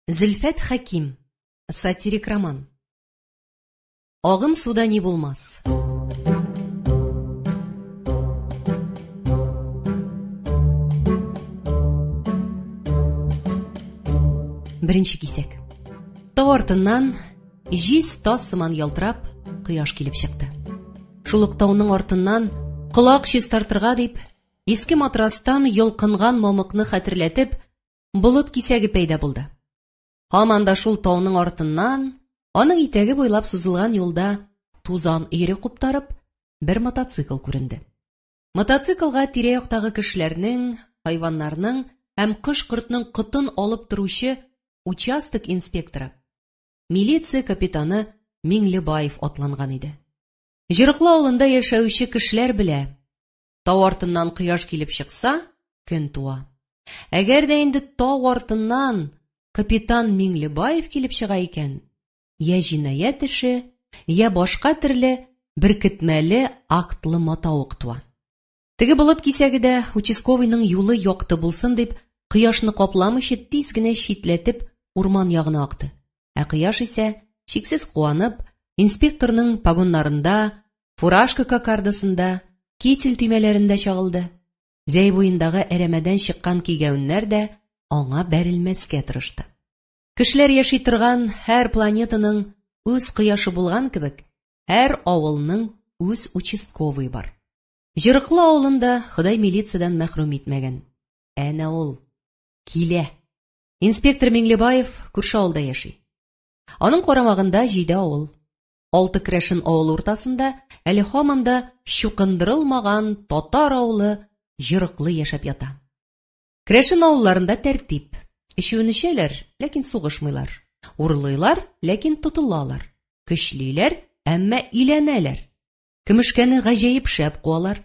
Зөлфәт Хәким. Сатирик роман. Агым суда ни булмас. Беренче кисәк. Тау артыннан җиз тас сыман ялтырап кояш килеп чыкты. Шул ук тауның артыннан колак чистартырга дип, иске матрастан йолкынган мамыкны хәтерләтеп, болыт кисәге пәйда булды. Һаман да шул тауның артыннан, аның итәге буйлап сузылган юлда тузан өере куптарып, бер мотоцикл күренде. Мотоциклга тирә-яктагы кешеләрнең, хайваннарның һәм кош-кортның котын алып торучы участок инспекторы, милиция капитаны Миңлебаев атланган иде. Җырыклы авылында яшәүче кешеләр белә, Тау артыннан кояш килеп чыкса, көн туа. Әгәр дә инде тау артыннан капитан Миңлебаев килеп чыга икән, я җинаять эше, я башка төрле беркетмәле актлы матавык туа. Теге болыт кисәге дә участковыйның юлы якты булсын дип, кояшны капламыйча тиз генә читләтеп урман ягына акты. Ә кояш исә, чиксез куанып, инспекторның погоннарында, Фуражка кокардасында, китель төймәләрендә чагылды. Зәй буендагы әрәмәдән чыккан кигәвеннәр дә аңа бәрелмәскә тырышты. Кешеләр яши торган һәр планетаның үз кояшы булган кебек, һәр авылның үз участковые бар. Җырыклы авылын да Ходай милициядән мәхрүм итмәгән. Әнә ул килә. Инспектор Миңлебаев күрше авылда яши. Аның карамагында җиде авыл. Алты керәшен авылы уртасында әле һаман да чукындырылмаган татар авылы Җырыклы яшәп ята. Керәшен авылларында тәртип. Эчүен эчәләр, ләкин сугышмыйлар. Урлыйлар, ләкин тотылалар. Көчлиләр, әмма иләнәләр. Көмешкәне гаҗәеп шәп куалар.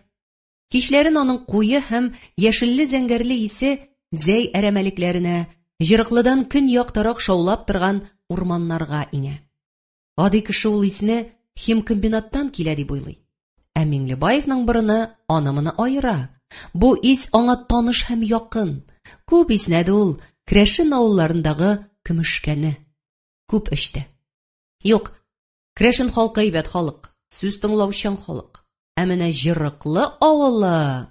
Кичләрен аның куе һәм яшелле-зәңгәрле исе Зәй әрәмәлекләренә, Җырыклыдан көньяктарак шаулап торган урманнарга иңә. Гади кеше ул исне химкомбинаттан килә дип уйлый. Ә Миңлебаевның борыны аны-моны аера. Бу ис аңа таныш һәм якын. Күп иснәде ул керәшен авылларындагы көмешкәне. Күп эчте. Юк, керәшен халкы әйбәт халык, сүз тыңлаучан халык. Ә менә Җырыклы авылы...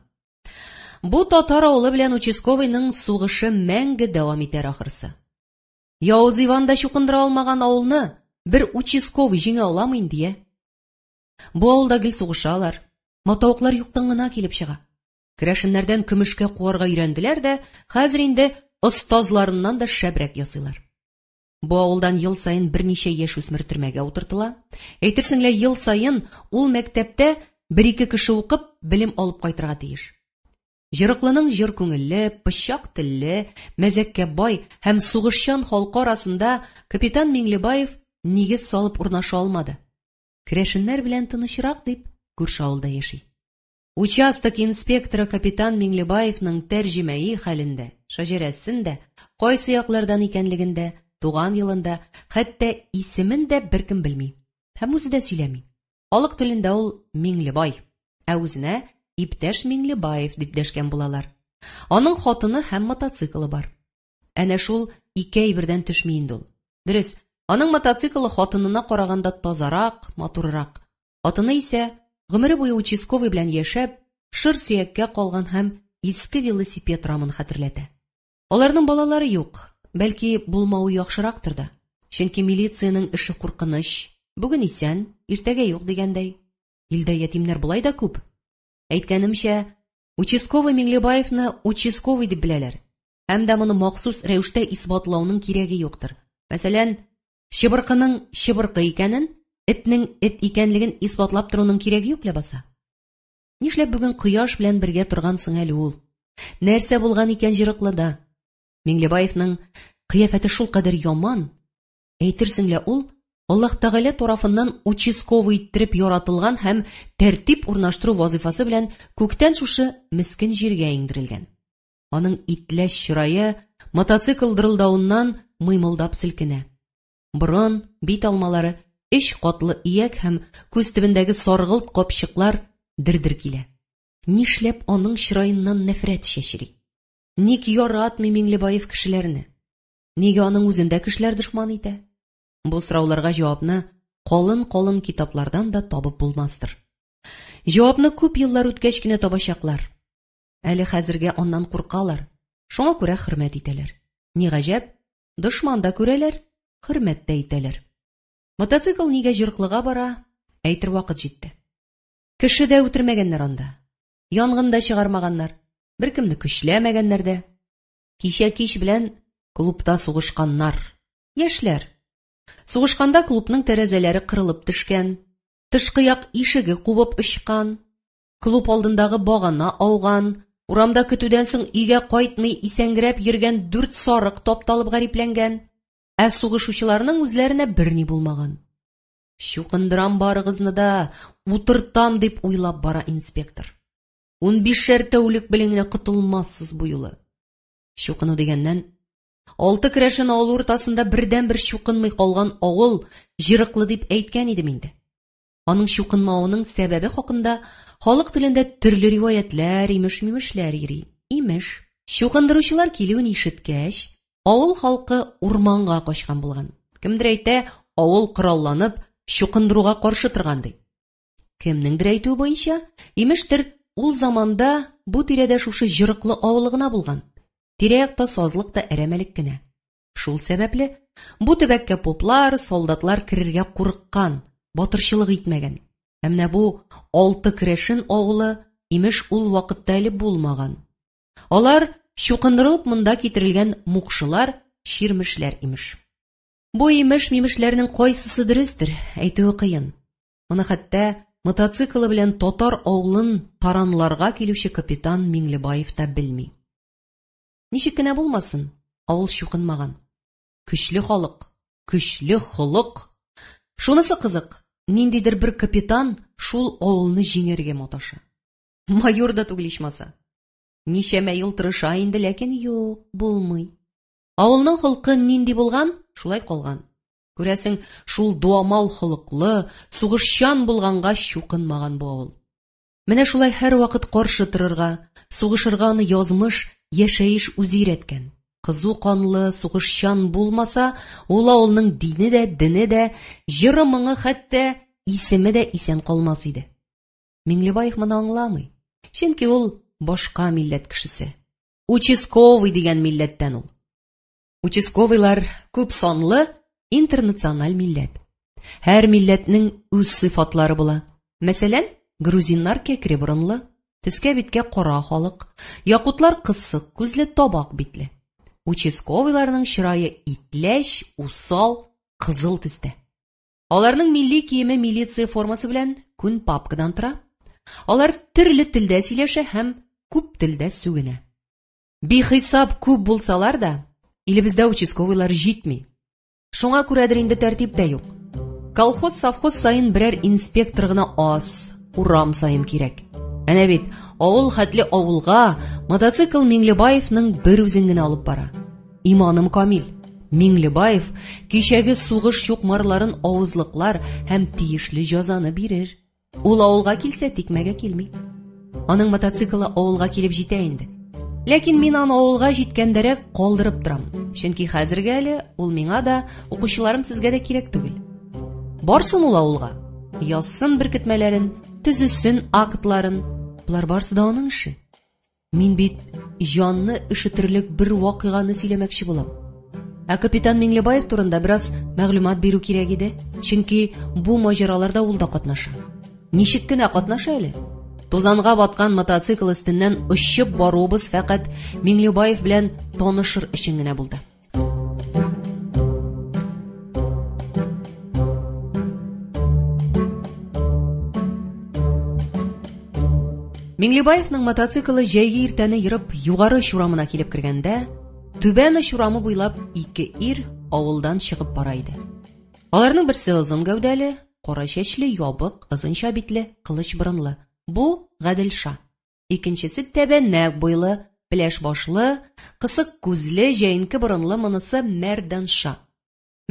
Бу татар авылы белән участковыйның сугышы мәңге дәвам итәр ахрысы. Явыз Иван да чукындыра алмаган авылны бер участковый җиңә аламы инде, я? Бу авылда гел сугышалар. Матавыклар юктан гына килеп чыга. Керәшеннәрдән көмешкә куарга өйрәнделәр дә, хәзер инде остазларыннан да шәбрәк ясыйлар. Бу авылдан ел саен берничә яшүсмер төрмәгә утыртыла. Әйтерсең лә ел саен ул мәктәптә бер-ике кеше укып, белем алып кайтырга тиеш. Җырыклының җор күңелле, пычак телле, мәзәккә бай һәм сугышчан халкы арасында капитан Миңлебаев нигез салып урнаша алмады. Керәшеннәр белән тынычрак дип, күрше авылда яши. Участок инспекторы капитан Миңлебаевның тәрҗемәи хәлен дә, шәҗәрәсен дә, кайсы яклардан икәнлеген дә, туган елын да, хәтта исемен дә беркем белми. Һәм үзе дә сөйләми. Халык телендә ул Миңлебай, ә үзенә иптәш Миңлебаев дип дәшкән булалар. Аның хатыны һәм мотоциклы бар. Әнә шул ике әйбердән төшми инде ул. Дөрес, аның мотоциклы хатынына караганда тазарак, матуррак. Хатыны исә, гомере буе участковый белән яшәп, шыр сөяккә калган һәм иске велосипед рамын хәтерләтә. Аларның балалары юк, бәлки булмавы яхшырактыр да. Чөнки милициянең эше куркыныч, бүген исән, иртәгә юк дигәндәй. Илдә ятимнәр болай да күп. Әйткәнемчә, участковый Миңлебаевны участковый дип беләләр. Һәм дә моны махсус рәвештә исбатлауның кирәге юктыр. Мәсәлән, чыбыркының чыбыркы икәнен, этнең эт икәнлеген исбатлап торуның кирәге юк ләбаса. Нишләп бүген кояш белән бергә торган соң әле ул? Нәрсә булган икән Җырыклыда? Миңлебаевның кыяфәте шулкадәр яман, әйтерсең лә ул Аллаһ Тәгалә тарафыннан участковый иттереп яратылган һәм тәртип урнаштыру вазыйфасы белән күктән шушы мескен җиргә иңдерелгән. Аның итләч чырае мотоцикл дырылдавыннан мыймылдап селкенә. Борын, бит алмалары, өч катлы ияк һәм күз төбендәге саргылт капчыклар дер-дер килә. Нишләп аның чыраеннан нәфрәт чәчри? Ник яратмый Миңлебаев кешеләрне? Нигә аның үзен дә кешеләр дошман итә? Бу сорауларга җавапны калын-калын китаплардан да табып булмастыр. Җавапны күп еллар үткәч кенә табачаклар. Әле хәзергә аннан куркалар, шуңа күрә хөрмәт итәләр. Ни гаҗәп, дошман да күрәләр, хөрмәт тә итәләр. Мотоцикл нигә Җырклыга бара, әйтер вакыт җитте. Кеше дә үтермәгәннәр анда. Янгын да чыгармаганнар, беркемне көчләмәгәннәр дә. Кичә кич белән клубта сугышканнар. Яшьләр. Сугышканда клубның тәрәзәләре кырылып төшкән, тышкы як ишеге кубып очкан, клуб алдындагы багана ауган, урамда көтүдән соң өйгә кайтмый исәнгерәп йөргән дүрт сарык тапталып гарипләнгән, ә сугышучыларның үзләренә берни булмаган. Чукындырам барыгызны да, утыртам дип уйлап бара инспектор. Унбишәр тәүлек белән генә котылмассыз бу юлы. Чукыну дигәннән, алты керәшен авылы уртасында бердәнбер чукынмый калган авыл Җырыклы дип әйткән идем инде. Аның чукынмавының сәбәбе хакында халык телендә төрле риваятьләр, имеш-мимешләр йөри. Имеш, чукындыручылар килүен ишеткәч, авыл халкы урманга качкан булган. Кемдер әйтә, авыл коралланып, чукындыруга каршы торган ди. Кемнеңдер әйтүе буенча, имештер, ул заманда бу тирәдә шушы Җырыклы авылы гына булган. Тирә-якта сазлык та әрәмәлек кенә. Шул сәбәпле, бу төбәккә поплар, солдатлар керергә курыккан, батырчылык итмәгән. Ә менә бу алты керәшен авылы, имеш, ул вакытта әле булмаган. Алар чукындырылып монда китерелгән мукшылар, чирмешләр, имеш. Бу имеш-мимешләрнең кайсысы дөрестер, әйтүе кыен. Моны хәтта мотоциклы белән татар авылын таранларга килүче капитан Миңлебаев та белми. Ничек кенә булмасын, авыл чукынмаган. Көчле халык, көчле холык. Шунысы кызык, ниндидер бер капитан шул авылны җиңәргә маташа. Майор да түгел ичмаса. Ничәмә ел тырыша инде, ләкин юк, булмый. Авылның холкы нинди булган, шулай калган. Күрәсең, шул дуамал холыклы, сугышчан булганга чукынмаган бу авыл. Менә шулай һәрвакыт каршы торырга, сугышырга аны язмыш, яшәеш үзе өйрәткән. Кызу канлы, сугышчан булмаса, ул авылның дине дә, дене дә, җыры-моңы, хәтта исеме дә исән калмас иде. Миңлебаев моны аңламый, чөнки ул башка милләт кешесе. Участковый дигән милләттән ул. Участковыйлар күп санлы интернациональ милләт. Һәр милләтнең үз сыйфатлары була. Мәсәлән, грузиннар кәкре борынлы, төскә биткә кара халык, якутлар кысык күзле, табак битле. Участковыйларның чырае итләч, усал, кызыл төстә. Аларның милли киеме милиция формасы белән күн папкадан тора. Алар төрле телдә сөйләшә һәм күп телдә сүгенә. Бихисап күп булсалар да, илебездә участковыйлар җитми. Шуңа күрәдер инде тәртип тә юк. Колхоз-совхоз саен берәр инспектор гына аз, урам саен кирәк. Әнә бит, авыл хәтле авылга мотоцикл Миңлебаевның бер үзен генә алып бара. Иманым камил, Миңлебаев кичәге сугыш чукмарларын авызлыклар һәм тиешле җазаны бирер. Ул авылга килсә, тикмәгә килми. Аның мотоциклы авылга килеп җитә инде. Ләкин мин аны авылга җиткәндәрәк калдырып торам. Чөнки хәзергә әле ул миңа да, укучыларым сезгә дә кирәк түгел. Барсын ул авылга, язсын беркетмәләрен, төзесен актларын. Болар барысы да аның эше. Мин бит җанны өшетерлек бер вакыйганы сөйләмәкче булам. Ә капитан Миңлебаев турында бераз мәгълүмат бирү кирәк иде, чөнки бу маҗараларда ул да катнаша. Ничек кенә катнаша әле? Тузанга баткан мотоцикл өстеннән очып баруыбыз фәкать Миңлебаев белән танышыр өчен генә булды. Миңлебаевның мотоциклы җәйге иртәне ерып Югары оч урамына килеп кергәндә, Түбән оч урамы буйлап ике ир авылдан чыгып бара иде. Аларның берсе озын гәүдәле, кара чәчле, ябык, озынча битле, кылыч борынлы. Бу Гаделша. Икенчесе тәбәнәк буйлы, пеләш башлы, кысык күзле, җәенке борынлы монысы Мәрданша.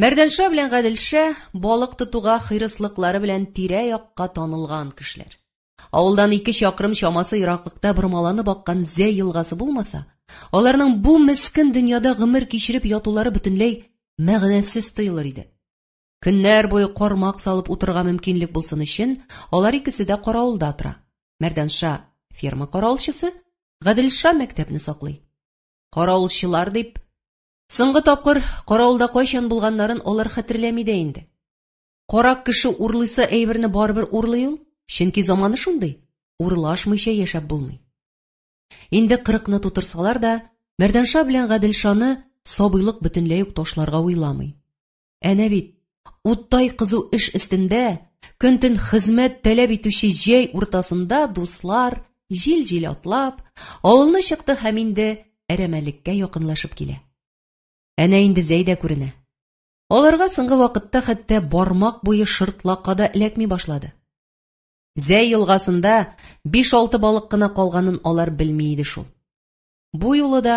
Мәрданша белән Гаделша балык тотуга хыйрыслыклары белән тирә-якка танылган кешеләр. Авылдан ике чакрым чамасы ераклыкта бормаланып аккан Зәй елгасы булмаса, аларның бу мескен дөньяда гомер кичереп ятулары бөтенләй мәгънәсез тоелыр иде. Көннәр буе кармак салып утырырга мөмкинлек булсын өчен, алар икесе дә каравылда тора. Мәрданша ферма каравылчысы, Гаделша мәктәпне саклый. Каравылчылар дип, соңгы тапкыр каравылда кайчан булганнарын алар хәтерләми дә инде. Карак кеше урлыйсы әйберне барыбер урлый ул, чөнки заманы шундый, урлашмыйча яшәп булмый. Инде кырыкны тутырсалар да, Мәрданша белән Гаделшаны сабыйлык бөтенләй үк ташларга уйламый. Әнә бит, уттай кызу эш өстендә, көн-төн хезмәт таләп итүче җәй уртасында дуслар җил-җил атлап, авылны чыкты һәм инде әрәмәлеккә якынлашып килә. Әнә инде Зәй дә күренә. Аларга соңгы вакытта хәтта бармак буе шыртлака да эләкми башлады. Зәй елгасында 5-6 балык кына калганын алар белми иде шул. Бу юлы да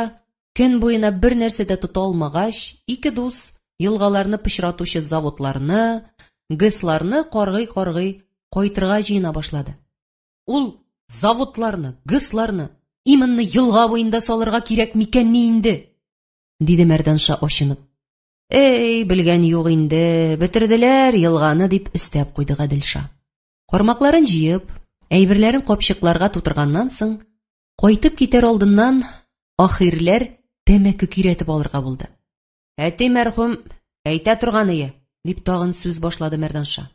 көн буена бер нәрсә дә тота алмагач, ике дус елгаларны пычратучы заводларны, ГЭСларны каргый-каргый кайтырга җыена башлады. Ул заводларны, ГЭСларны именно елга буенда салырга кирәк микәнни инде? диде Мәрданша ачынып. Эй, белгән юк инде, бетерделәр елганы, дип өстәп куйды Гаделша. Кармакларын җыеп, әйберләрен капчыкларга тутырганнан соң, кайтып китәр алдыннан ахирләр тәмәке көйрәтеп алырга булды. Әти мәрхүм әйтә торган ие, дип тагын сүз башлады Мәрданша.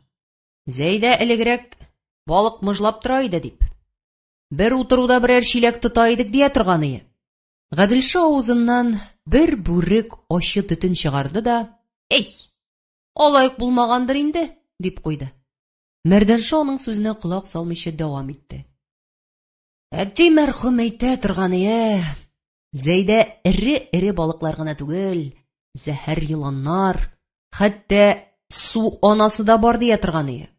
Зәйдә элегрәк балык мыжлап тора иде дип. Бер утыруда берәр чиләк тота идек дия торган ие. Гаделша авызыннан бер бүрек ачы төтен чыгарды да, "Эй, алай ук булмагандыр инде", дип куйды. Мәрданша аның сүзенә колак салмыйча дәвам итте. Әти мәрхүм әйтә торган ие, Зәйдә эре-эре балыклар гына түгел, зәһәр еланнар, хәтта су анасы да бар дия торган ие.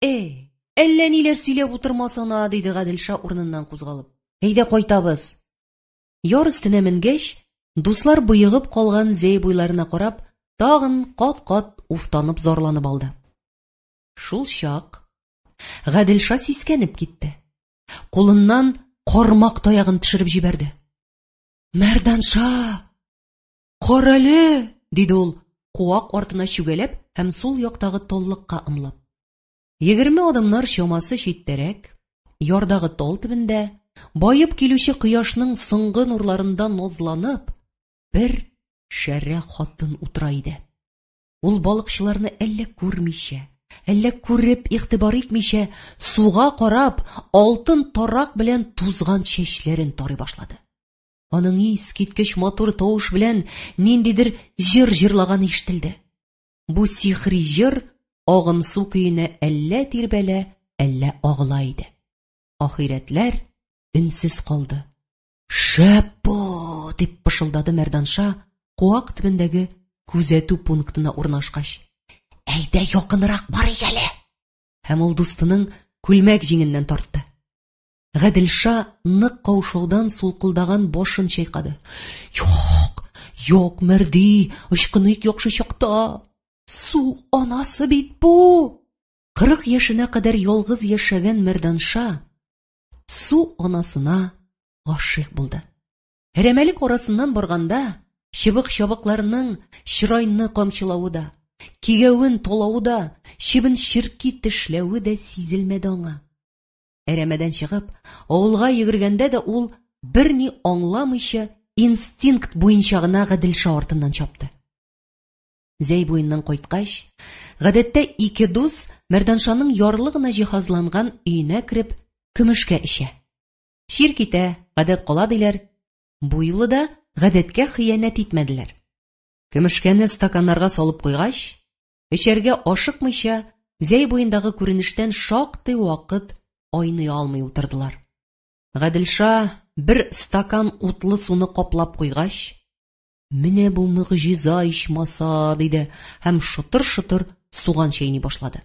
Эй, әллә ниләр сөйләп утырмасана, диде Гаделша урыныннан кузгалып. Әйдә кайтабыз. Яр өстенә менгәч, дуслар боегып калган Зәй буйларына карап, тагын кат-кат уфтанып зарланып алды. Шул чак Гаделша сискәнеп китте. Кулыннан кармак таягын төшереп җибәрде. Мәрданша! Карале! диде ул, куак артына чүгәләп һәм сул яктагы таллыкка ымлап. 20 адымнар чамасы читтәрәк, ярдагы тал төбендә, баеп килүче кояшның соңгы нурларында назланып, бер шәрә хатын утыра иде. Ул балыкчыларны әллә күрмичә, әллә күреп игътибар итмичә, суга карап, алтын тарак белән тузган чәчләрен тарый башлады. Аның искиткеч матур тавыш белән ниндидер җыр җырлаганы ишетелде. Бу сихри җыр агымсу көенә әллә тирбәлә, әллә агыла иде. Ахирәтләр өнсез калды. Шәп бу! дип пышылдады Мәрданша, куак төбендәге күзәтү пунктына урнашкач. Әйдә якынрак барыйк әле! Һәм ул дустының күлмәк җиңеннән тартты. Гаделша нык каушаудан сулкылдаган башын чайкады. Юк, юк, Мәрди, ычкыныйк яхшы чакта. Су анасы бит бу! 40 яшенә кадәр ялгыз яшәгән Мәрданша су анасына гашыйк булды. Әрәмәлек арасыннан барганда чыбык-чабыкларның чырайны камчылавы да, кигәвен талавы да, чебен-черки тешләве дә сизелмәде аңа. Әрәмәдән чыгып, авылга йөгергәндә дә ул берни аңламыйча инстинкт буенча гына Гаделша артыннан чапты. Зәй буеннан кайткач, гадәттә ике дус Мәрданшаның ярлы гына җиһазланган өенә кереп, көмешкә эчә. Чир китә, гадәт кала диләр. Бу юлы да гадәткә хыянәт итмәделәр. Көмешкәне стаканнарга салып куйгач, эчәргә ашыкмыйча, Зәй буендагы күренештән шактый вакыт айный алмый утырдылар. Гаделша бер стакан утлы суны каплап куйгач, Менә бу могҗиза ичмаса, диде һәм шытыр-шытыр суган чәйни башлады.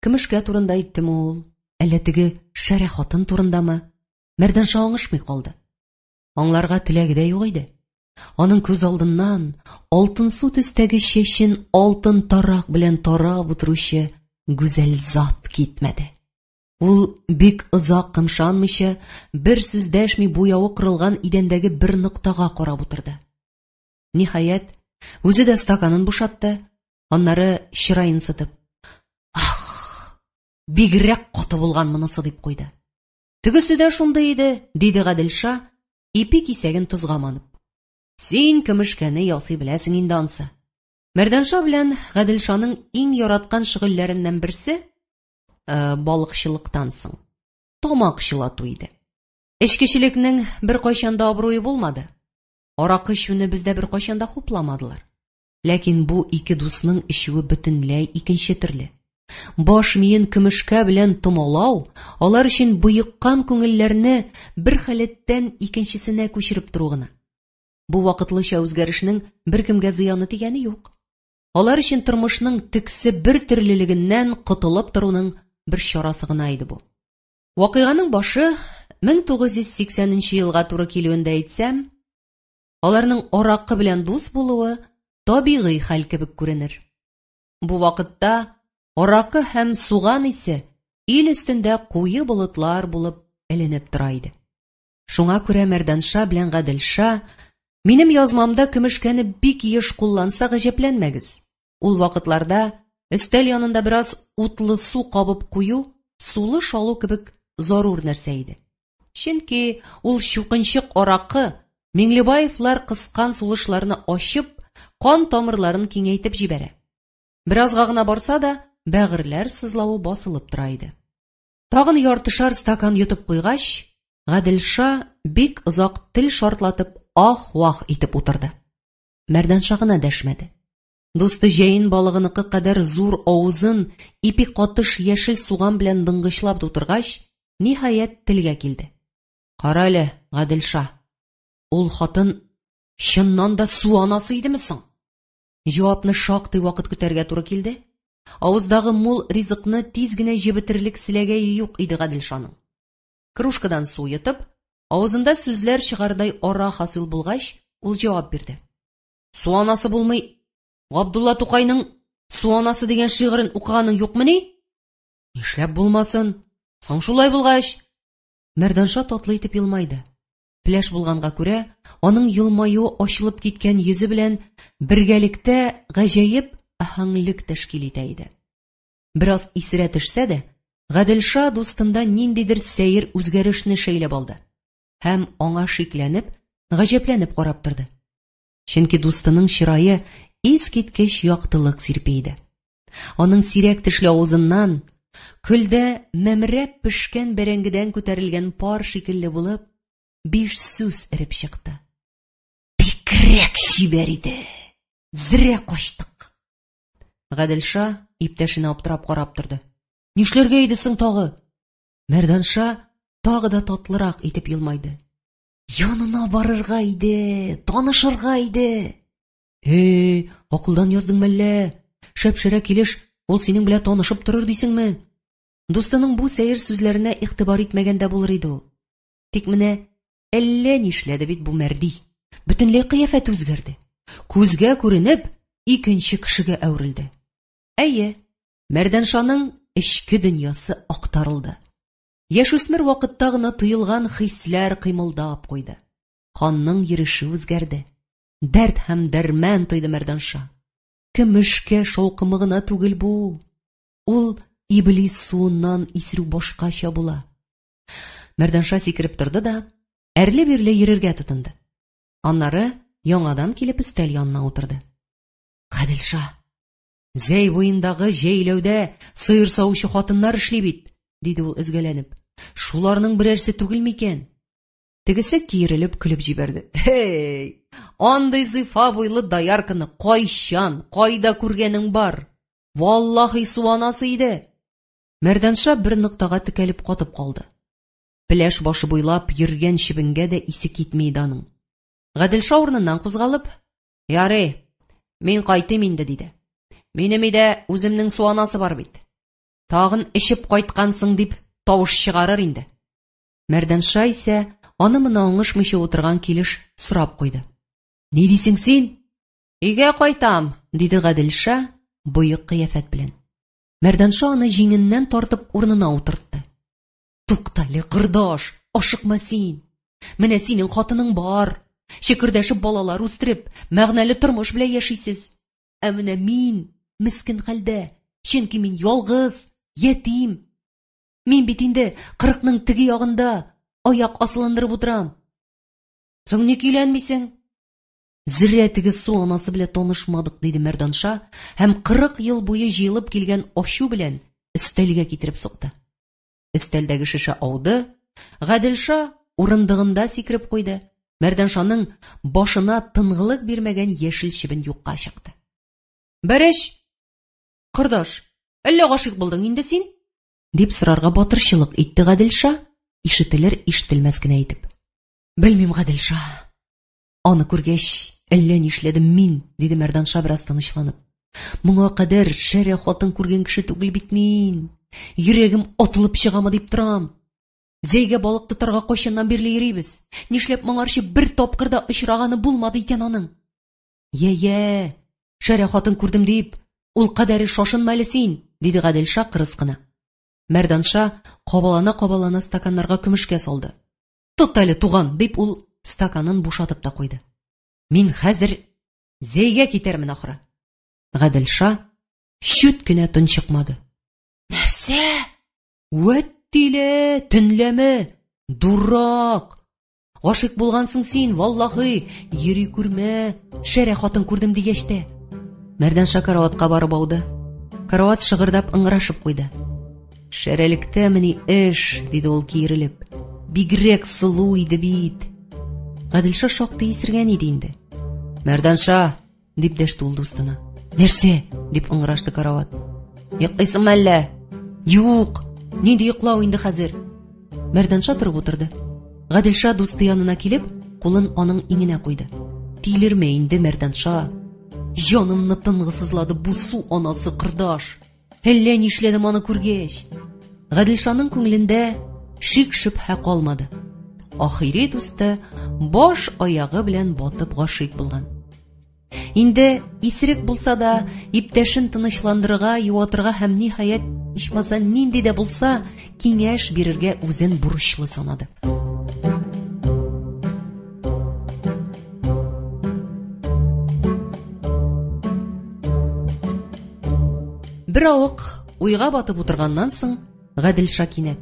Көмешкә турында әйттеме ул, әллә теге шәрә хатын турындамы? Мәрданша аңышмый калды. Аңларга теләге дә юк иде. Аның күз алдыннан алтынсу төстәге чәчен алтын тарак белән тарап утыручы гүзәл зат китмәде. Ул бик озак кымшанмыйча, бер сүз дәшми буявы кырылган идәндәге бер ноктага карап утырды. Ниһаять, үзе дә стаканын бушатты, аннары чыраен сытып, «Ах, бигрәк каты булган монысы!» дип куйды. Тегесе дә шундый иде, диде Гаделша, ипи кисәген тозга манып. Син көмешкәне ясый беләсең инде ансы. Мәрданша белән Гаделшаның иң яраткан шөгыльләреннән берсе э, балыкчылыктан соң тамак чылату иде. Эчкечелекнең беркайчан да абруе булмады. Аракы эчүне бездә беркайчан да хупламадылар. Ләкин бу ике дусның эчүе бөтенләй икенче төрле. Баш миен көмешкә белән томалау алар өчен боеккан күңелләрне бер халәттән икенчесенә күчереп тору гына. Бу вакытлыча үзгәрешнең беркемгә зыяны тигәне юк. Алар өчен тормышның төксе бер төрлелегеннән котылып торуның бер чарасы гына иде бу. Вакыйганың башы 1980 нче елга туры килүен дә әйтсәм, аларның аракы белән дус булуы табигый хәл кебек күренер. Бу вакытта аракы һәм суган исе ил өстендә куе болытлар булып эленеп тора иде. Шуңа күрә Мәрданша белән Гаделша минем язмамда көмешкәне бик еш кулланса гаҗәпләнмәгез. Ул вакытларда өстәл янында бераз утлы су кабып кую сулыш алу кебек зарур нәрсә иде. Чөнки ул чукынчык аракы Миңлебаевлар кыскан сулышларны ачып, кан тамырларын киңәйтеп җибәрә. Беразга гына барса да, бәгырьләр сызлавы басылып тора иде. Тагын яртышар стакан йотып куйгач, Гаделша бик озак тел шартлатып ах-вах итеп утырды. Мәрданша гына дәшмәде. Дусты җәен балыгыныкы кадәр зур авызын ипи катыш яшел суган белән дыңгычлап тутыргач, ниһаять телгә килде. Карале, Гаделша, ул хатын чыннан да су анасы идеме соң? Җавапны шактый вакыт көтәргә туры килде. Авыздагы мул ризыкны тиз генә җебетерлек селәгәе юк иде Гаделшаның. Кружкадан су йотып, авызында сүзләр чыгардай ара хасил булгач, ул җавап бирде. Су анасы булмый, Габдулла Тукайның Су анасы дигән шигырен укыганың юкмыни? Нишләп булмасын? Соң шулай булгач. Мәрданша татлы итеп елмайды. Пеләш булганга күрә, аның елмаюы ачылып киткән йөзе белән бергәлектә гаҗәеп аһәңлек тәшкил итә иде. Бераз исерә төшсә дә, Гаделша дустында ниндидер сәер үзгәрешне шәйләп алды һәм аңа шикләнеп, гаҗәпләнеп карап торды. Чөнки дустының чырае искиткеч яктылык сирпи иде. Аның сирәк тешле авызыннан, көлдә мәмрәп пешкән бәрәңгедән күтәрелгән пар шикелле булып, биш сүз эреп чыкты. Бигрәк чибәр иде! Зрә качтык! Гаделша иптәшенә аптырап карап торды. Нишләргә иде соң тагы? Мәрданша тагы да татлырак итеп елмайды. Янына барырга иде, танышырга иде. Эй, акылдан яздың мәллә? Шәп-шәрә килеш, ул синең белән танышып торыр дисеңме? Дустының бу сәер сүзләренә игътибар итмәгән дә булыр иде ул. Тик менә әллә нишләде бит бу Мәрди. Бөтенләй кыяфәте үзгәрде. Күзгә күренеп, икенче кешегә әверелде. Әйе, Мәрдәншаның эчке дөньясы актарылды. Яшүсмер вакытта гына тоелган хисләр кыймылдап куйды. Канның йөреше үзгәрде. Дәрт һәм дәрмән тойды Мәрданша. Көмешкә шаукымы гына түгел бу. Ул иблис суыннан исерү башкача була. Мәрданша сикереп торды да, әрле-бирле йөрергә тотынды. Аннары яңадан килеп өстәл янына утырды. Гаделша, Зәй буендагы җәйләүдә сыер савучы хатыннар эшли бит, диде ул өзгәләнеп. Шуларның берәрсе түгел микән? Тегесе киерелеп көлеп җибәрде. Һей, андый зифа буйлы доярканы кайчан, кайда күргәнең бар? Валлаһи су анасы иде. Мәрданша бер ноктага текәлеп катып калды. Пеләш башы буйлап йөргән чебенгә дә исе китми иде аның. Гаделша урыныннан кузгалып, Ярый, мин кайтыйм инде, диде. Минем өйдә үземнең су анасы бар бит. Тагын эчеп кайткансың дип тавыш чыгарыр инде. Мәрдәнша исә аны-моны аңышмыйча утырган килеш сорап куйды. Ни дисең син? Өйгә кайтам, диде Гаделша боек кыяфәт белән. Мәрдәнша аны җиңеннән тартып урынына утыртты. Туктале, кордаш, ашыкма син. Менә синең хатының бар. Чекердәшеп балалар үстереп, мәгънәле тормыш белән яшисез. Ә менә мин мескен хәлдә, чөнки мин ялгыз, ятим. Мин бит инде кырыкның теге ягында аяк асылындырып утырам. Соң ник өйләнмисең? Зрә теге су анасы белән танышмадык, диде Мәрданша һәм 40 ел буе җыелып килгән ачу белән өстәлгә китереп сукты. Өстәлдәге шешә ауды, Гаделша урындыгында сикереп куйды. Мәрданшаның башына тынгылык бирмәгән яшел чебен юкка чыкты. Бәрәч, кордаш, әллә гашыйк булдың инде син? дип сорарга батырчылык итте Гаделша, ишетелер-ишетелмәс кенә итеп. Белмим, Гаделша. Аны күргәч, әллә нишләдем мин, диде Мәрданша бераз тынычланып. Моңа кадәр шәрә хатын күргән кеше түгел бит мин. Йөрәгем атылып чыгамы дип торам. Зәйгә балык тотарга кайчаннан бирле йөрибез. Нишләп моңарчы бер тапкыр да очраганы булмады икән аның? Йә-йә, шәрә хатын күрдем дип, ул кадәре шашынма әле син, диде Гаделша кырыс кына. Мәрданша кабалана-кабалана стаканнарга көмешкә салды. Тот әле, туган, дип ул стаканын бушатып та куйды. Мин хәзер Зәйгә китәрмен ахры. Гаделша чүт кенә тончыкмады. Нәрсә? Вәт тиле, төнләме? Дурак! Гашыйк булгансың син, валлахи, йөри күрмә. Шәрә хатын күрдем дигәч тә. Мәрдәнша караватка барып ауды. Карават шыгырдап ыңгырашып куйды. Шәрәлектәмени эш, диде ул киерелеп. Бигрәк сылу иде бит. Гаделша шактый исергән иде инде. Мәрданша, дип дәште ул дустына. Нәрсә? дип ыңгырашты карават. Йоклыйсыңмы әллә? Юк. Нинди йоклау инде хәзер? Мәрданша торып утырды. Гаделша дусты янына килеп, кулын аның иңенә куйды. Тилермә инде, Мәрданша. Җанымны тынгысызлады бу су анасы кордаш. Әллә нишләдем аны күргәч. Гаделшаның күңелендә шик-шөбһә калмады. Ахири дусты баш аягы белән батып гашыйк булган. Инде исерек булса да, иптәшен тынычландырырга, юатырга һәм ниһаять, ичмаса нинди дә булса киңәш бирергә үзен бурычлы санады. Бер авык уйга батып утырганнан соң, Гаделша кинәт: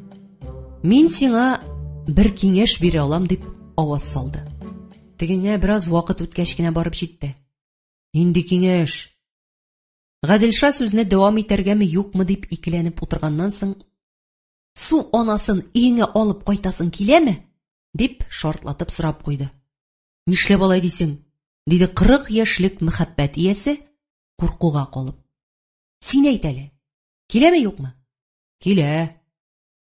"Мин сиңа бер киңәш бирә алам", дип аваз салды. Тегеңә бераз вакыт үткәч кенә барып җитте. Нинди киңәш? Гаделша сүзне дәвам итәргәме, юкмы дип икеләнеп утырганнан соң, "Су анасын өеңә алып кайтасың киләме?" дип шартлатып сорап куйды. Нишләп алай дисең? диде 40 яшьлек мәхәббәт иясе, куркуга калып. Син әйт әле, киләме юкмы? Килә.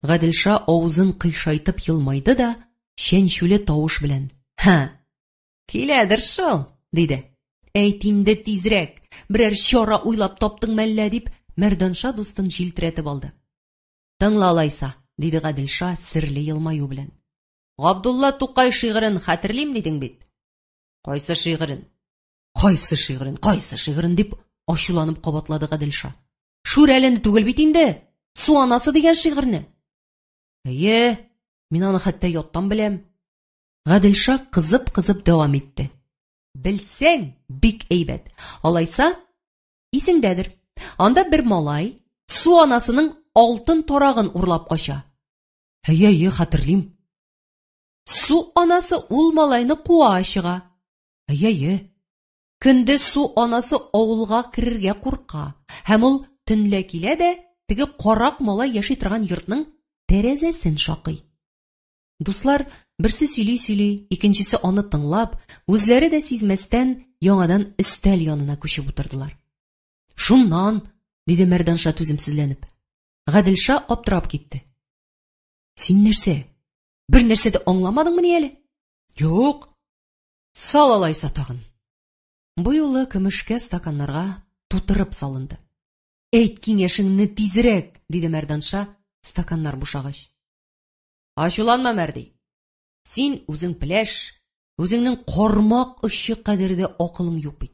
Гаделша авызын кыйшайтып елмайды да, чәнчүле тавыш белән: "Һа, киләдер шул", диде. Әйт инде тизрәк, берәр чара уйлап таптың мәллә дип, Мәрданша дустын җилтерәтеп алды. Тыңла алайса, диде Гаделша серле елмаю белән. Габдулла Тукай шигырен хәтерлим дидең бит. Кайсы шигырен? Кайсы шигырен? Кайсы шигырен дип ачуланып кабатлады Гаделша. Шүрәлене түгел бит инде. Су анасы дигән шигырьне. Әйе, мин аны хәтта яттан беләм. Гаделша кызып-кызып дәвам итте. Белсәң, бик әйбәт. Алайса, исеңдәдер. Анда бер малай су анасының алтын тарагын урлап кача. Әйе, әйе, хәтерлим. Су анасы ул малайны куа чыга. Әйе, әйе. Көндез су анасы авылга керергә курка, һәм ул төнлә килә дә теге карак малай яши торган йортның тәрәзәсен шакый. Дуслар берсе сөйли-сөйли, икенчесе аны тыңлап, үзләре дә сизмәстән яңадан өстәл янына күчеп утырдылар. Шуннан, диде Мәрданша түземсезләнеп. Гаделша аптырап китте. Син нәрсә? Бер нәрсә дә аңламадыңмыни әле? Юк. Сал алайса тагын. Бу юлы көмешкә стаканнарга тутырып салынды. Әйт киңәшеңне тизрәк, диде Мәрданша, стаканнар бушагач. Ачуланма, Мәрди. Син үзең пеләш, үзеңнең кармак очы кадәр дә акылың юк бит.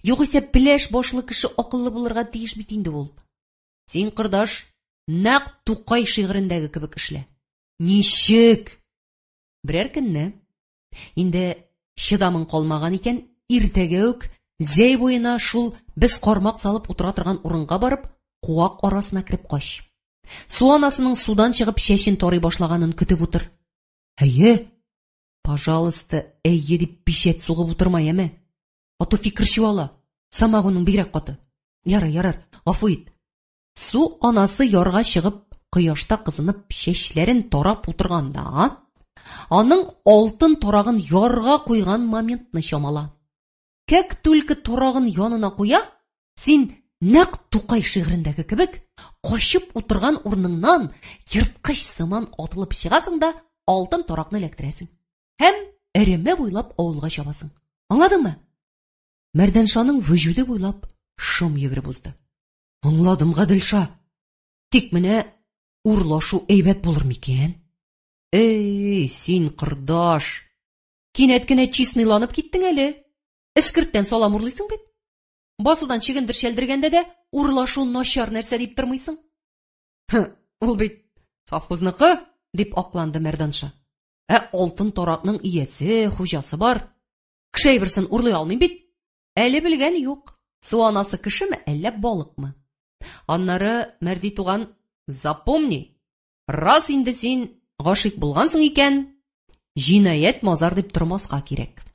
Югыйсә пеләш башлы кеше акыллы булырга тиеш бит инде ул. Син, кордаш, нәкъ Тукай шигырендәге кебек эшлә. Ничек? Берәр көнне. Инде чыдамың калмаган икән, иртәгә үк Зәй буена шул без кармак салып утыра торган урынга барып, куак арасына кереп кач. Су анасының судан чыгып чәчен тарый башлаганын көтеп утыр. Әйе, пожалуйста, әйе дип пичәт сугып утырма, яме. Ату фикер чуала. Самогонның бигрәк каты. Ярар, ярар, гафу ит. Су анасы ярга чыгып, кояшта кызынып, чәчләрен тарап утырганда, аның алтын тарагын ярга куйган моментны чамала. Как только тарагын янына куя, син нәкъ Тукай шигырендәге кебек качып утырган урыныңнан ерткыч сыман атылып чыгасың да алтын таракны эләктерәсең. Һәм эреме буйлап авылга чабасың. Аңладыңмы? Мәрдәншаның вөҗүде буйлап шом йөгереп узды. Аңладым, Гаделша. Тик менә урлашу әйбәт булыр микән? Эй, син кордаш. Кинәт кенә чистныйланып киттең әле. Эскерттән салам урлыйсың бит. Басудан чөгендер чәлдергәндә дә урлашу начар нәрсә дип тормыйсың. Һы, ул бит совхозныкы, дип акланды Мәрданша. Ә алтын таракның иясе, хуҗасы бар. Кеше әйберсен урлый алмыйм бит. Әле белгән юк, су анасы кешеме, әллә балыкмы? Аннары, Мәрди туган, запомни, раз инде син гашыйк булгансың икән, җинаять мазар дип тормаска кирәк.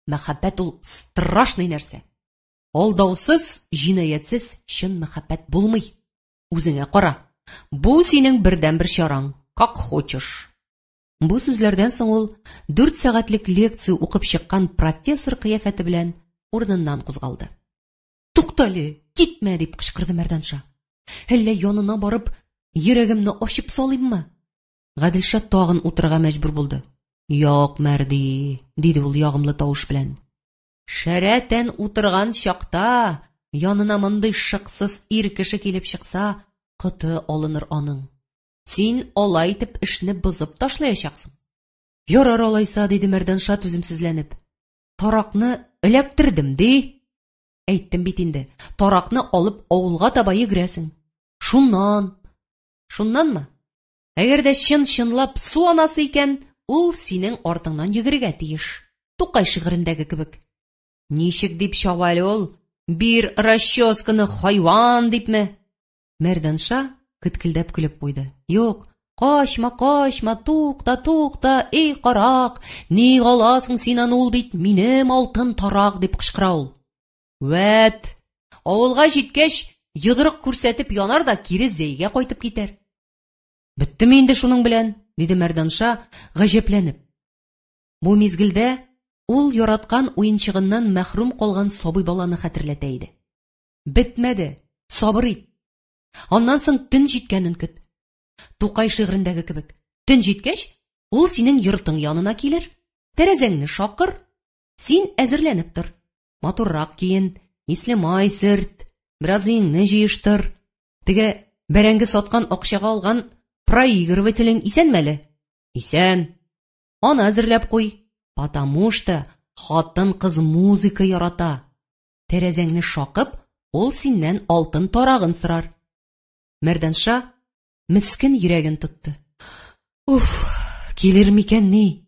Мәхәббәт ул страшный нәрсә. Алдаусыз, җинаятьсез чын мәхәббәт булмый. Үзеңә кара. Бу синең бердәнбер чараң, как хочешь. Бу сүзләрдән соң ул дүрт сәгатьлек лекция укып чыккан профессор кыяфәте белән урыныннан кузгалды. Туктале, китмә, дип кычкырды Мәрданша. Әллә янына барып, йөрәгемне ачып салыйммы? Гаделша тагын утырырга мәҗбүр булды. Юк, Мәрди, диде ул ягымлы тавыш белән. Шәрә тән утырган чакта янына мондый шыксыз ир кеше килеп чыкса, коты алыныр аның. Син алай итеп эшне бозып ташлаячаксың. Ярар алайса, диде Мәрданша түземсезләнеп. Таракны эләктердем, ди. Әйттем бит инде, таракны алып авылга таба йөгерәсең. Шуннан. Шуннанмы? Әгәр дә чын-чынлап су анасы икән, ул синең артыңнан йөгерергә тиеш. Тукай шигырендәге кебек. Ничек дип чаба әле ул? Бир расческаны, хайван дипме? Мәрданша кеткелдәп көлеп куйды. Юк, качма, качма, тукта, тукта, эй, карак, ник аласың син аны, ул бит минем алтын тарак, дип кычкыра ул. Вәт, авылга җиткәч, йодрык күрсәтеп янар да кире Зәйгә кайтып китәр. Беттеме инде шуның белән? диде Мәрданша, гаҗәпләнеп. Бу мизгелдә ул яраткан уенчыгыннан мәхрүм калган сабый баланы хәтерләтә иде. Бетмәде, сабыр ит. Аннан соң төн җиткәнен көт. Тукай шигырендәге кебек. Төн җиткәч, ул синең йортың янына килер, тәрәзәңне шакыр. Син әзерләнеп тор. Матуррак киен, исле май сөрт, бераз өеңне җыештыр. Теге бәрәңге саткан акчага алган проигрывателең исәнме әле? Исән. Аны әзерләп куй. Потому что хатын-кыз музыка ярата. Тәрәзәңне шакып, ул синнән алтын тарагын сорар. Мәрданша мескен йөрәген тотты. Уф, килер микән ни?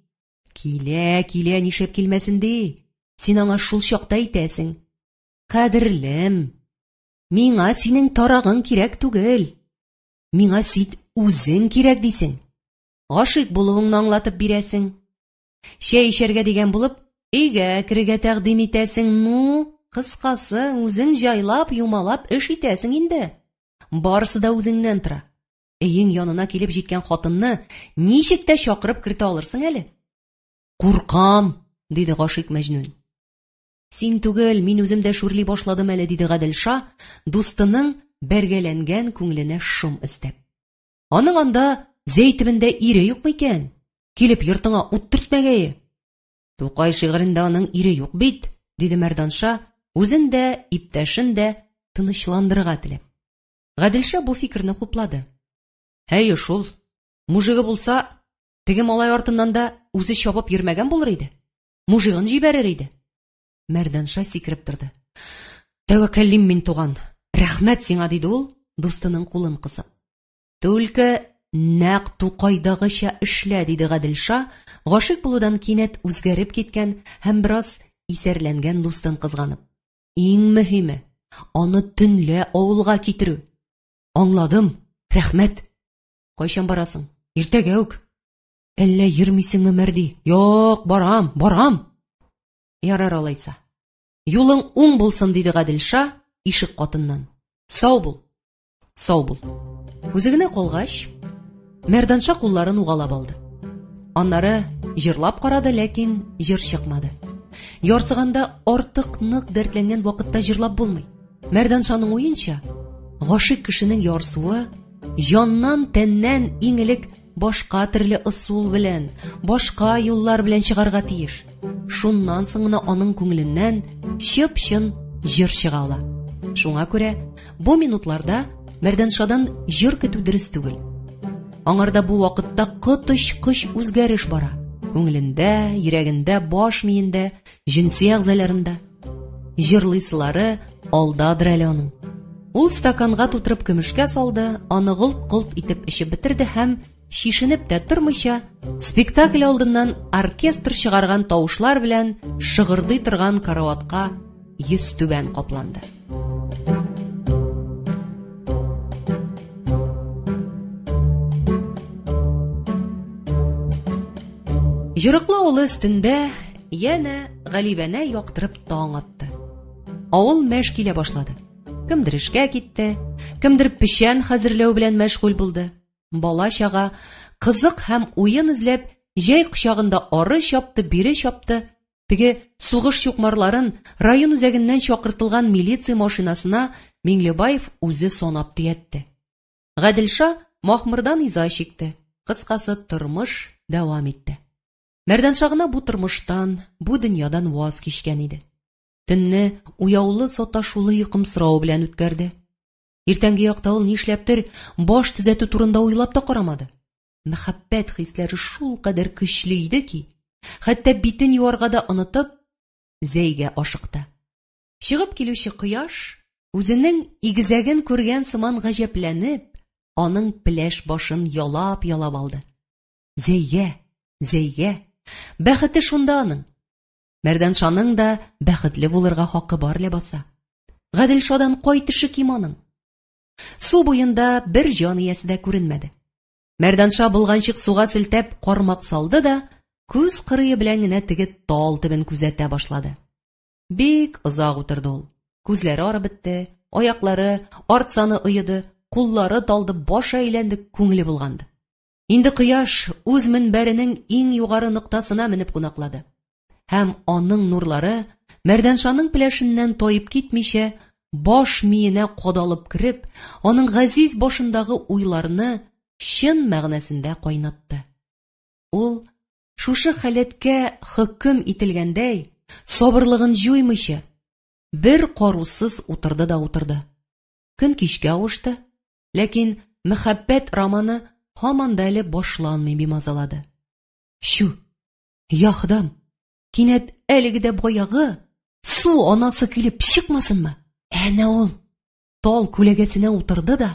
Килә, килә, нишләп килмәсен ди? Син аңа шул чакта әйтәсең. Кадерлем, миңа синең тарагың кирәк түгел. Миңа син үзең кирәк дисең. Гашыйк булуыңны аңлатып бирәсең. Чәй эчәргә дигән булып, өйгә керергә тәкъдим итәсең. Ну, кыскасы, үзең җайлап, юмалап эш итәсең инде. Барысы да үзеңнән тора. Өең янына килеп җиткән хатынны ничек тә чакырып кертә алырсың әле. Куркам, диде гашыйк Мәҗнүн. Син түгел, мин үзем дә шүрли башладым әле, диде Гаделша, дустының бәргәләнгән күңеленә шом өстәп. Аның анда Зәй төбендә ире юк микән? Килеп йортыңа ут төртмәгәе. Тукай шигырендә аның ире юк бит, диде Мәрданша, үзен дә, иптәшен дә тынычландырырга теләп. Гаделша бу фикерне хуплады. Әйе шул, мужигы булса, теге малай артыннан да үзе чабып йөрмәгән булыр иде. Мужигын җибәрер иде. Мәрданша сикереп торды. Тәвәккәллим мин, туган. Рәхмәт сиңа, диде ул, дустының кулын кысып. Түлке Нәкъ Тукайдагыча эшлә, диде Гаделша, гашыйк булудан кинәт үзгәреп киткән һәм бераз исәрләнгән дустын кызганып. Иң мөһиме, аны төнлә авылга китерү. Аңладым, рәхмәт. Кайчан барасың? Иртәгә үк. Әллә йөрмисеңме, Мәрди? Юк, барам, барам. Ярар алайса. Юлың уң булсын, диде Гаделша ишек катыннан. Сау бул. Сау бул. Үзе генә калгач, Мәрданша кулларын угалап алды. Аннары җырлап карады, ләкин җыр чыкмады. Ярсыганда артык нык дәртләнгән вакытта җырлап булмый. Мәрданшаның уенча, гашыйк кешенең ярсуы җаннан, тәннән иң элек башка төрле ысул белән, башка юллар белән чыгарга тиеш. Шуннан соң гына аның күңеленнән чып-чын җыр чыга ала. Шуңа күрә бу минутларда Мәрдәншадан җыр көтү дөрес түгел. Аңарда бу вакытта коточкыч үзгәреш бара. Күңелендә, йөрәгендә, баш миендә, җенси әгъзаларында. Җырлыйсылары алдадыр әле аның. Ул стаканга тутырып көмешкә салды, аны голт-голт итеп эчеп бетерде һәм чишенеп тә тормыйча, спектакль алдыннан оркестр чыгарган тавышлар белән шыгырдый торган караватка йөз түбән капланды. Җырыклы авылы өстендә янә галибәнә яктырып таң атты. Авыл мәш килә башлады. Кемдер эшкә китте, кемдер печән хәзерләү белән мәшгуль булды. Бала-чага кызык һәм уен эзләп, җәй кочагында ары чапты, бире чапты. Теге сугыш чукмарларын район үзәгеннән чакыртылган милиция машинасына Миңлебаев үзе санап төятте. Гаделша махмырдан иза чикте. Кыскасы, тормыш дәвам итте. Мәрданша гына бу тормыштан, бу дөньядан ваз кичкән иде. Төнне уяулы саташулы йокымсырау белән үткәрде. Иртәнге якта ул нишләптер баш төзәтү турында уйлап та карамады. Мәхәббәт хисләре шул кадәр көчле иде ки, хәтта битен юарга да онытып, Зәйгә ашыкты. Чыгып килүче кояш үзенең игезәген күргән сыман гаҗәпләнеп, аның пеләш башын ялап-ялап алды. Зәйгә, Зәйгә! Бәхете шунда аның. Мәрдәншаның да бәхетле булырга хакы бар ләбаса. Гаделшадан кай төше ким аның? Су буенда бер җан иясе дә күренмәде. Мәрданша болганчык суга селтәп кармак салды да, күз кырые белән генә теге тал төбен күзәтә башлады. Бик озак утырды ул. Күзләре арып бетте, аяклары, арт саны оеды, куллары талды, башы әйләнде, күңеле булганды. Инде кояш үз мөнбәренең иң югары ноктасына менеп кунаклады. Һәм аның нурлары Мәрдәншаның пеләшеннән таеп китмичә, баш миенә кадалып кереп, аның газиз башындагы уйларны чын мәгънәсендә кайнатты. Ул шушы халәткә хөкем ителгәндәй, сабырлыгын җуймыйча, бер карусыз утырды да утырды. Көн кичкә авышты, ләкин мәхәббәт романы һаман да әле башланмый бимазалады. Чү, я Ходам, кинәт әлеге дә баягы су анасы килеп чыкмасынмы? Әнә ул тал күләгәсенә утырды да,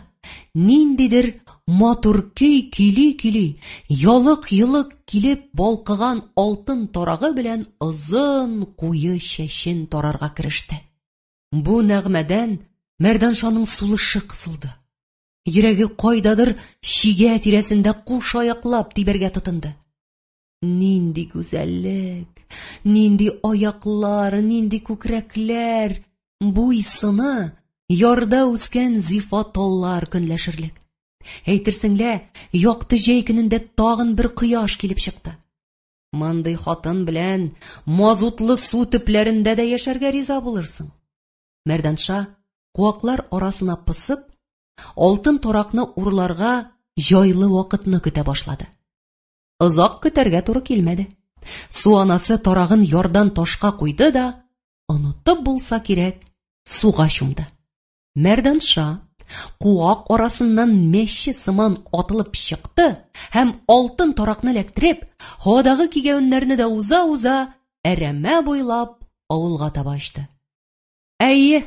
ниндидер матур көй көйли-көйли, ялык-йолык килеп балкыган алтын тарагы белән озын куе чәчен тарарга кереште. Бу нәгъмәдән Мәрданшаның сулышы кысылды. Йөрәге кайдадыр чигә тирәсендә куш аяклап тибәргә тотынды. Нинди гүзәллек, нинди аяклар, нинди күкрәкләр, буй-сыны ярда үскән зифа таллар көнләшерлек. Әйтерсең лә, якты җәй көнендә тагын бер кояш килеп чыкты. Мондый хатын белән мазутлы су төпләрендә дә яшәргә риза булырсың. Мәрданша куаклар арасына посып, алтын таракны урларга җайлы вакытны көтә башлады. Озак көтәргә туры килмәде. Су анасы тарагын ярдан ташка куйды да, онытып булса кирәк, суга чумды. Мәрданша куак арасыннан мәче сыман атылып чыкты һәм алтын таракны эләктереп, һавадагы кигәвеннәрне дә уза-уза, әрәмә буйлап авылга таба очты. Әйе,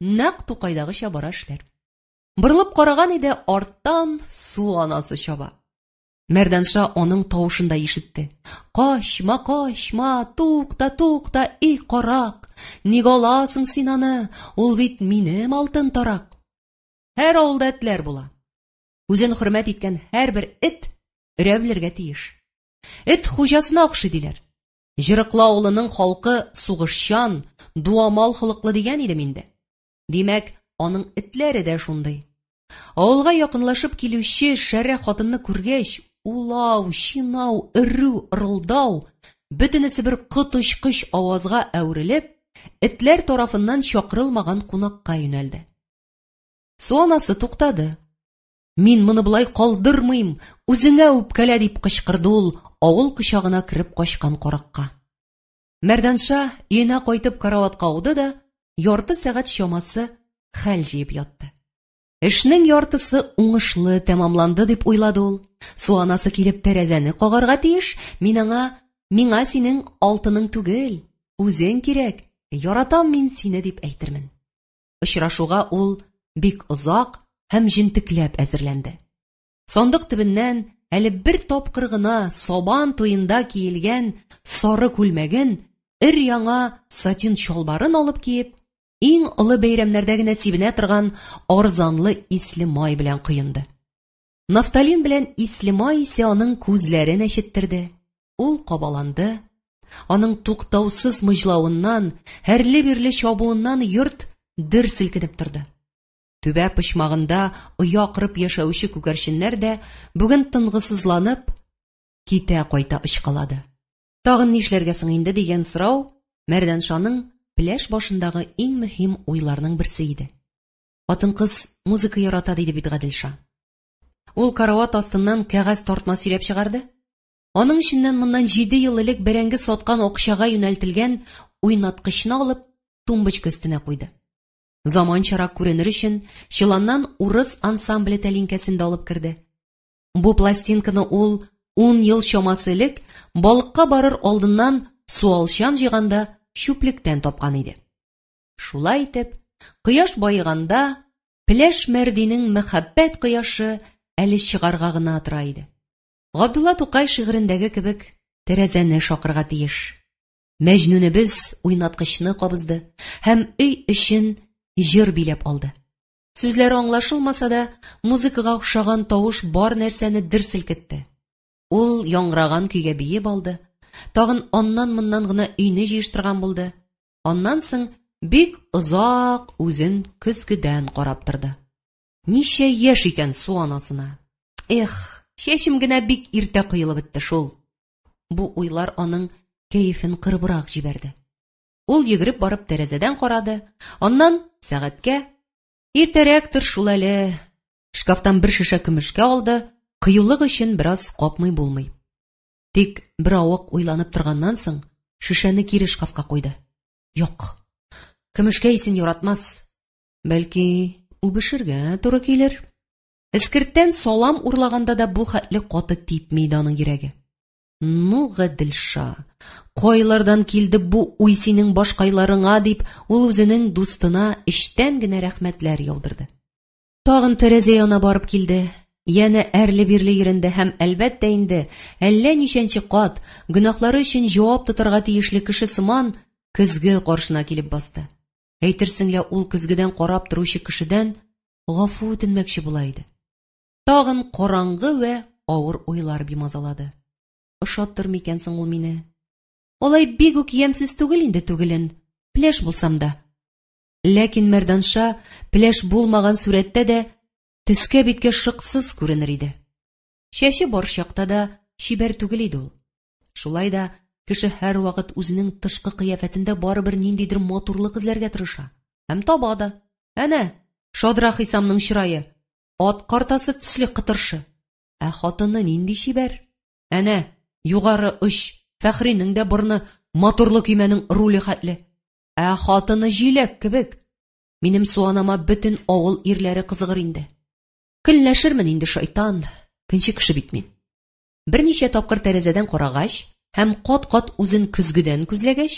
нәкъ Тукайдагыча бара эшләр. Борылып караган иде, арттан су анасы чаба. Мәрданша аның тавышын да ишетте. Качма, качма, тукта, тукта, эй, карак! Ник аласың син аны? Ул бит минем алтын тарак. Һәр авылда этләр була. Үзен хөрмәт иткән һәрбер эт өрә белергә тиеш. Эт хуҗасына охшый диләр. Җырыклы авылының халкы сугышчан, дуамал холыклы дигән идем инде. Димәк, аның этләре дә шундый. Авылга якынлашып килүче шәрә хатынны күргәч, улау, чинау, өрү, ырылдау, бөтенесе бер коточкыч авазга әверелеп, этләр тарафыннан чакырылмаган кунакка юнәлде. Су анасы туктады. Мин моны болай калдырмыйм, үзеңә үпкәлә, дип кычкырды ул авыл кочагына кереп качкан каракка. Мәрданша өенә кайтып караватка ауды да, ярты сәгать чамасы хәл җыеп ятты. Эшнең яртысы уңышлы тәмамланды дип уйлады ул. Су анасы килеп тәрәзәне кагарга тиеш, мин аңа, миңа синең алтының түгел, үзең кирәк, яратам мин сине дип әйтермен. Очрашуга ул бик озак һәм җентекләп әзерләнде. Сандык төбеннән әле бер тапкыр гына сабан туенда киелгән сары күлмәген, өр-яңа сатин чалбарын алып киеп, иң олы бәйрәмнәрдә генә сибенә торган арзанлы исле май белән коенды. Нафталин белән исле май исе аның күзләрен әчеттерде. Ул кабаланды. Аның туктаусыз мыҗлавыннан, әрле-бирле чабуыннан йорт дер селкенеп торды. Түбә почмагында оя корып яшәүче күгәрченнәр дә бүген тынгысызланып, китә-кайта очкалады. Тагын нишләргә соң инде дигән сорау Мәрдәншаның пеләш башындагы иң мөһим уйларның берсе иде. Хатын-кыз музыка ярата, диде бит Гаделша. Ул карават астыннан кәгазь тартма сөйрәп чыгарды. Аның эченнән моннан 7 ел элек бәрәңге саткан акчага юнәлтелгән уйнаткычны алып, тумбочка өстенә куйды. Заманчарак күренер өчен чоланнан урыс ансамбле тәлинкәсен дә алып керде. Бу пластинканы ул ун ел чамасы элек балыкка барыр алдыннан суалчан җыйганда чүплектән тапкан иде. Шулай итеп, кояш баеганда Пеләш Мәрдинең мәхәббәт кояшы әле чыгарга гына тора иде. Габдулла Тукай шигырендәге кебек тәрәзәне шакырга тиеш. Мәҗнүнебез уйнаткычны кабызды һәм өй эчен җыр биләп алды. Сүзләре аңлашылмаса да, музыкага охшаган тавыш бар нәрсәне дер селкетте. Ул яңгыраган көйгә биеп алды, тагын аннан-моннан гына өйне җыештырган булды. Аннан соң бик озак үзен көзгедән карап торды. Ничә яшь икән су анасына? Эх, чәчем генә бик иртә коелып бетте шул. Бу уйлар аның кәефен кырыбрак җибәрде. Ул йөгереп барып тәрәзәдән карады, аннан сәгатькә иртәрәк тор шул әле. Шкафтан бер шешә көмешкә алды, кыюлык өчен бераз капмый булмый. Тик бер авык уйланып торганнан соң, шешәне кире шкафка куйды. Юк. Көмешкә исен яратмас. Бәлки, үбешергә туры килер. Эскерттән салам урлаганда да бу хәтле каты типми иде аның йөрәге. Ну, Гаделша, кайлардан килде бу уй синең башкайларыңа, дип, ул үзенең дустына эчтән генә рәхмәтләр яудырды. Тагын тәрәзә янына барып килде. Янә әрле-бирле йөренде һәм, әлбәттә инде, әллә ничәнче кат, гөнаһлары өчен җавап тотарга тиешле кеше сыман, көзге каршына килеп басты. Әйтерсең лә ул көзгедән карап торучы кешедән гафу үтенмәкче була иде. Тагын караңгы вә авыр уйлар бимазалады. Ошаттыр микән соң ул мине? Алай бик үк ямьсез түгел инде түгелен, пеләш булсам да. Ләкин Мәрданша пеләш булмаган сурәттә дә төскә-биткә шыксыз күренер иде. Чәче бар чакта да чибәр түгел иде ул. Шулай да кеше һәрвакыт үзенең тышкы кыяфәтендә барыбер ниндидер матурлык эзләргә тырыша. Һәм таба да. Әнә, шадра Хисамның чырае. Ат картасы төсле кытыршы. Ә хатыны нинди чибәр. Әнә, югары оч Фәхринең дә борны моторлы көймәнең руле хәтле. Ә хатыны җиләк кебек. Минем суанама бөтен авыл ирләре кызыгыр инде. Көнләшермен инде, шайтан. Көнче кеше бит мин. Берничә тапкыр тәрәзәдән карагач һәм кат-кат үзен көзгедән күзләгәч,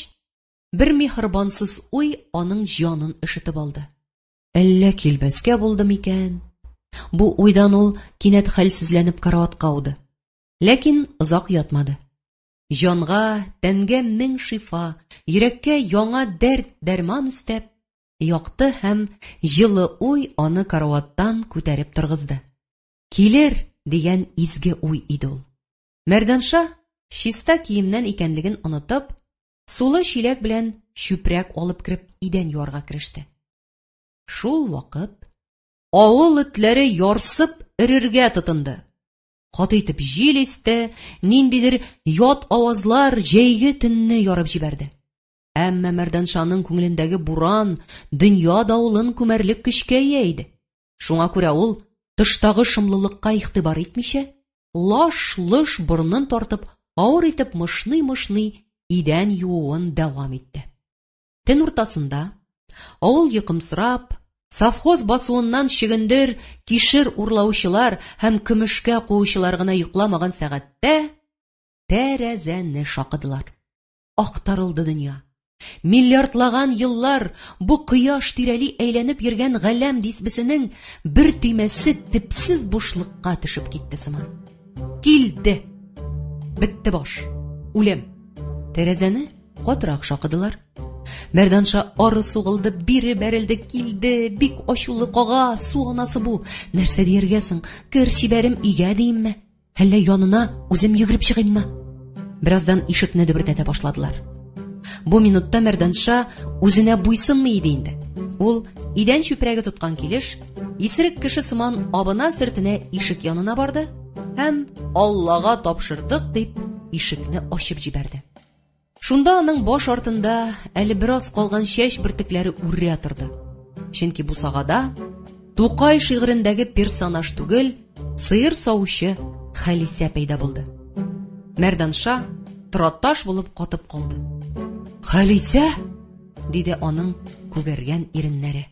бер миһербансыз уй аның җанын өшетеп алды. Әллә килмәскә булды микән? Бу уйдан ул кинәт хәлсезләнеп караватка ауды. Ләкин озак ятмады. Җанга, тәнгә мең шифа, йөрәккә яңа дәрт, дәрман өстәп, якты һәм җылы уй аны караваттан күтәреп торгызды. Килер, дигән изге уй иде ул. Мәрданша, чиста киемнән икәнлеген онытып, сулы чиләк белән чүпрәк алып кереп идән юарга кереште. Шул вакыт авыл этләре ярсып өрергә тотынды. Каты итеп җил исте, ниндидер ят авазлар җәйге төнне ярып җибәрде. Әмма Мәрданшаның күңелендәге буран дөнья давылын күмәрлек көчкә ия иде. Шуңа күрә ул, тыштагы шомлылыкка игътибар итмичә, лаш-лош борынын тартып, авыр итеп мышный-мышный идән юуын дәвам итте. Төн уртасында, авыл йокымсырап, совхоз басуыннан чөгендер, кишер урлаучылар һәм көмешкә куучылар гына йокламаган сәгатьтә тәрәзәне шакыдылар. Актарылды дөнья. Миллиардлаган еллар бу кояш тирәли әйләнеп йөргән галәм дисбесенең бер төймәсе төпсез бушлыкка төшеп китте сыман. Килде! Бетте баш. Үлем. Тәрәзәне катырак шакыдылар. Мәрданша ары сугылды, бире бәрелде, килде, бик ачулы кага, су анасы бу. Нәрсә дияргә соң? Кер чибәрем өйгә диимме? Әллә янына үзем йөгереп чыгыйммы? Бераздан ишекне дөбердәтә башладылар. Бу минутта Мәрданша үзенә буйсынмый иде инде. Ул идән чүпрәге тоткан килеш, исерек кеше сыман абына-сөртенә ишек янына барды һәм Аллага тапшырдык дип ишекне ачып җибәрде. Шунда аның баш артында әле бераз калган чәч бөртекләре үрә торды. Чөнки бусагада Тукай шигырендәге персонаж түгел, сыер савучы Хәлисә пәйда булды. Мәрданша тораташ булып катып калды. Хәлисә! диде аның күгәргән иреннәре.